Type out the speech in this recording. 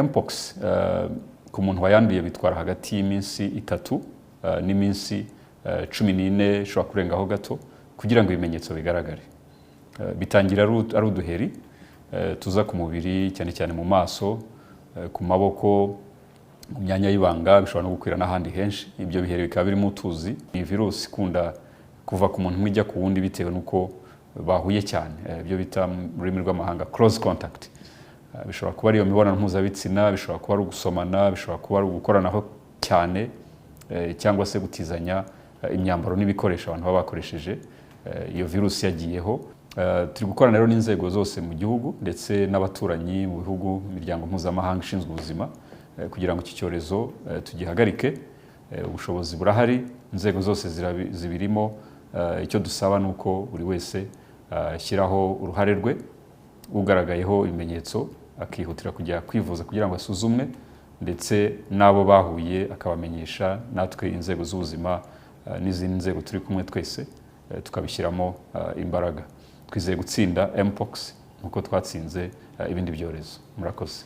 Mpox ku muntu wayanduye bitwara hagati y'iminsi 3 n'iminsi 14, ishobora kurengaho gato, kugira ngo ibimenyetso bigaragare. Bitangira ari uduheri tuza ku mubiri, cyane cyane mu maso, ku maboko, mu myanya y'ibanga, bishobora no gukwira n'ahandi henshi. Ibyo biheri bikaba birimo utuzi. Ni virusi ikunda kuva ku muntu umwe ijya ku wundi bitewe n'uko bahuye cyane, ibyo bita mu rurimi rw'amahanga close contact. Bishobora kuba ari iyo mibonano mpuzabitsina, bishobora kuba ari ugusomana, bishobora kuba ari ugukoranaho cyane, cyangwa se gutizanya imyambaro n'ibikoresho abantu baba bakoresheje iyo virusi yagiyeho. Turi gukorana rero n'inzego zose mu gihugu ndetse n'abaturanyi mu bihugu, imiryango mpuzamahanga ishinzwe ubuzima, kugira ngo iki cyorezo tugihagarike. Ubushobozi burahari, inzego zose zibirimo. Icyo dusaba ni uko buri wese ashyiraho uruhare rwe, ugaragayeho ibimenyetso akihutira kujya kwivuza kugira ngo asuzumwe, ndetse n'abo bahuye akabamenyesha, natwe inzego z'ubuzima n'izindi nzego turi kumwe twese tukabishyiramo imbaraga. Twizeye gutsinda mpox nk'uko twatsinze ibindi byorezo. Murakoze.